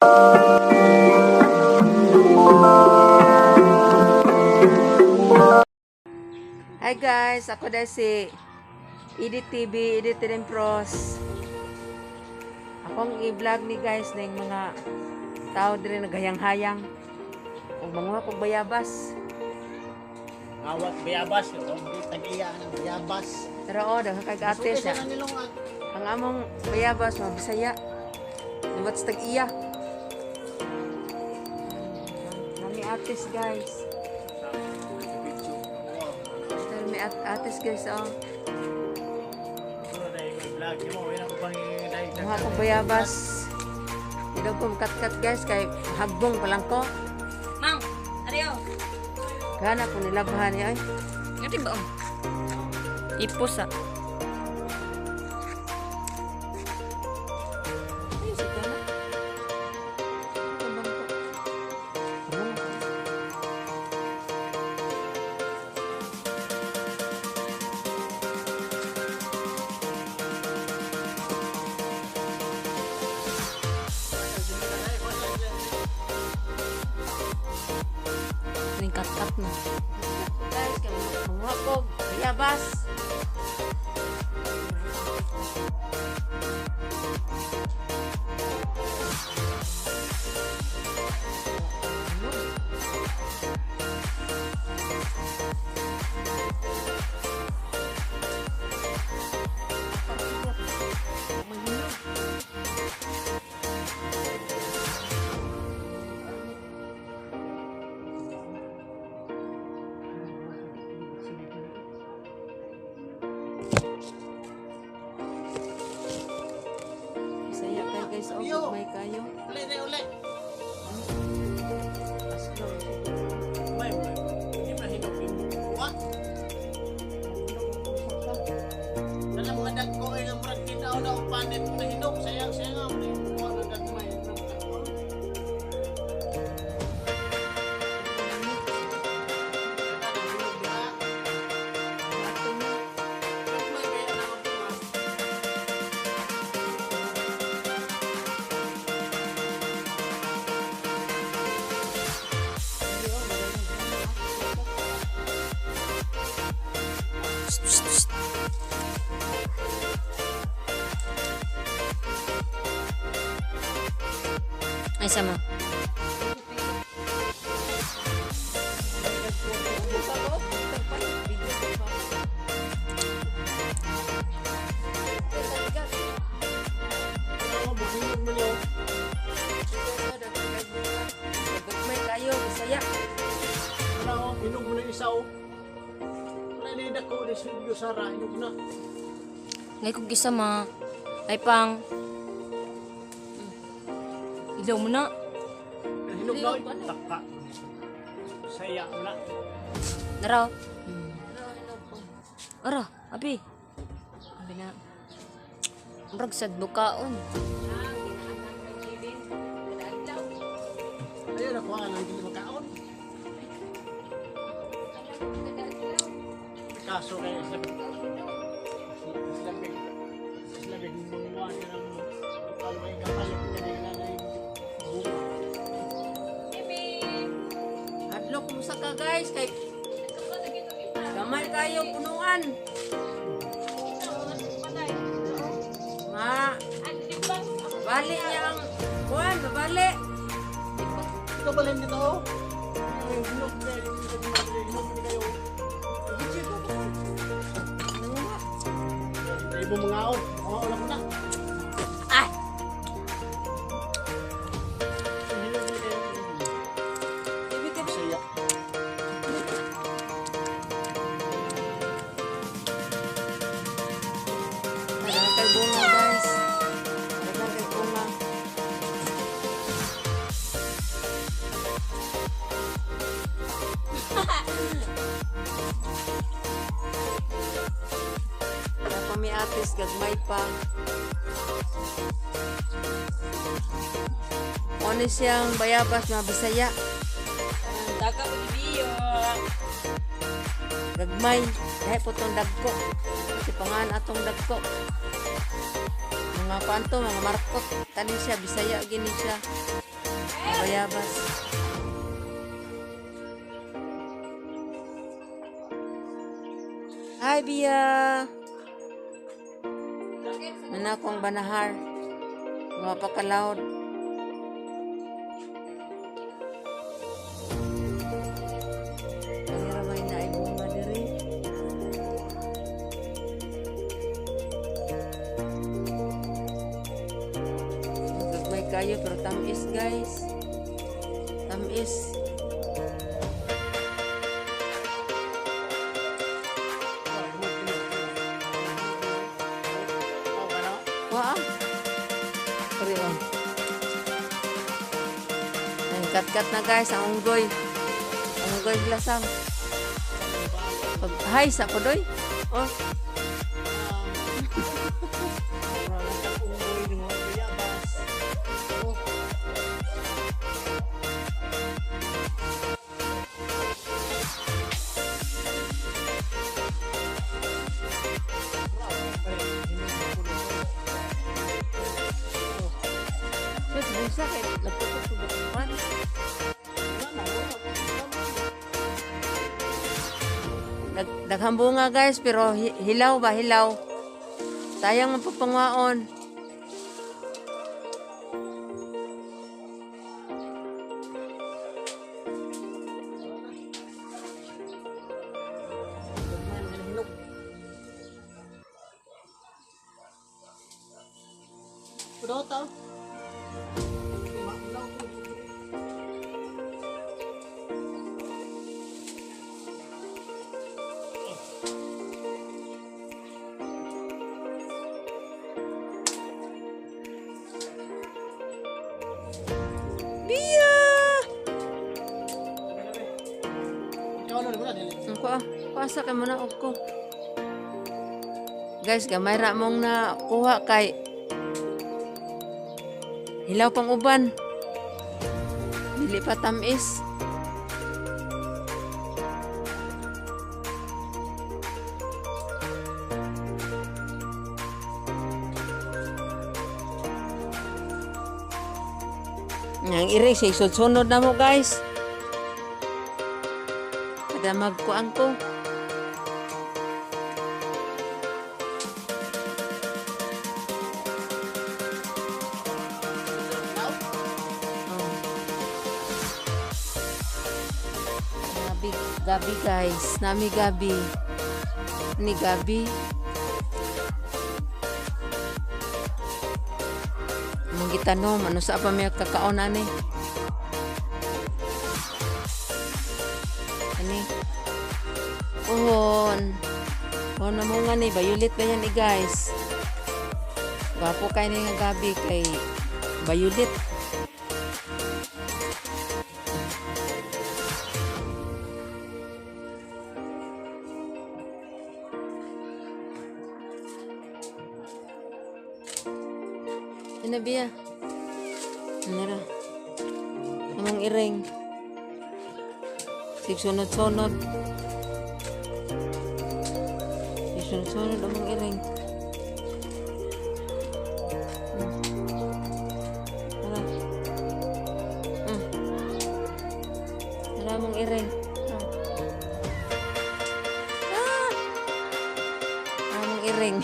Hi guys, ako dahil si Edith TV, Edith Pros. Akong i-vlog ni guys ng mga tao diri naghayang-hayang ug manguha kog bayabas. Awat bayabas, oh, tag-iya ng bayabas. Pero oh, daghan kay ate Suki siya. sa nilong at Ang among bayabas mga Bisaya. Liwat sa tag-iya. Nami atis guys. Pero may atis guys oh. Mga kong bayabas. Hindi ko kat guys kay hagbong pa lang ko. Mang, ariyo. Gana ko nilabahan niya ay. Ngati ba? Ipos ah. Ay, sa gana. Ang bangko. Ano? Ning kat-kat na. Guys, kay manguha ko bayabas. Bisaya kayo guys, oh, gugmay kayo. Uli, uli, uli. Aslo. May, hindi na hinog yung buwa. Sana mga dagko ay nga murag tinaw na ang panit na hinog. Sayang, sayang ang buwa na dagmay. Dagmay kaya na ang bunga. Ay sama. Ano, buhinog man yun. Gugmay kayo, Bisaya. Wala, oh, hinog mo na isa, oh. Wala na yung dako, ni Silvio Sara, hinog na. Ngay kog isa ma. Ay pang. Ilaw mo na. Hinog na, oy. Taka. Saya mo na. Naraw. Ara, abi. Abi na. Murag sad bukaon. Ayun, ako ang hindi makaon. Kaso kaya sa slabig slabig mga ka ng palmay kapalit kanina na yung bunga. Hadlok kumusta ka guys kay gamay kayo punuan. Ma, bali niya ang kuan, babali. Ikaw ba lang dito? Oh? Yung hinog na yung hinog na kayo. Nanguha. Ay mo mga on. Mga on ako na. Ay! Yung hinog na kayo. Ibig ka Saya. Daghang kay bunga guys. Daghang kay bunga. Wala pa mi atis, gagmay pa. Ano siyang bayabas mga Bisaya. Daga ko biyo. Gagmay. Dahil po tong dagko. Kasi pangan atong dagko. Mga kuanto, mga markot. Tanin siya, Bisaya gini siya. Bayabas. Hi, Bia! Mana akong banahar. Mga pakalaod. Panira may naibunga diri. Gagmay kayo pero tamis, guys. Tamis. Oh, ano? Waa. Sorry, oh. Ang kat-kat na, guys, ang unggoy. Ang unggoy lasang. Pag hi sa pudoy. Oh, Unggoy ng mga bayabas. Oh. Mas busa kay nagputok ko ba? Daghang bunga, guys, pero hilaw ba hilaw. Sayang mapapangwaon. Pudota. Bia! Ikaw na mo na dili. Ang kuha, kuha sa kay mo na og ko. Guys, gamay ra mong nakuha kay hilaw pang uban. Dili pa tamis. Ang iri, sa isunod na mo, guys. Kada magkuan ko. Oh. Gabi, gabi, guys. Nami gabi. Ni gabi. Mong gitanom, ano sa pa may kakaon ani? Ani? Uhon. Uhon na mo nga ni, bayulit ba yan eh, guys? Gwapo kay ni nga gabi kay bayulit. Ano biya? Ano ra? Among iring. Sigsunod-sunod. Sigsunod-sunod among iring. Tara. Tara among iring. Ah. Ah! Among iring.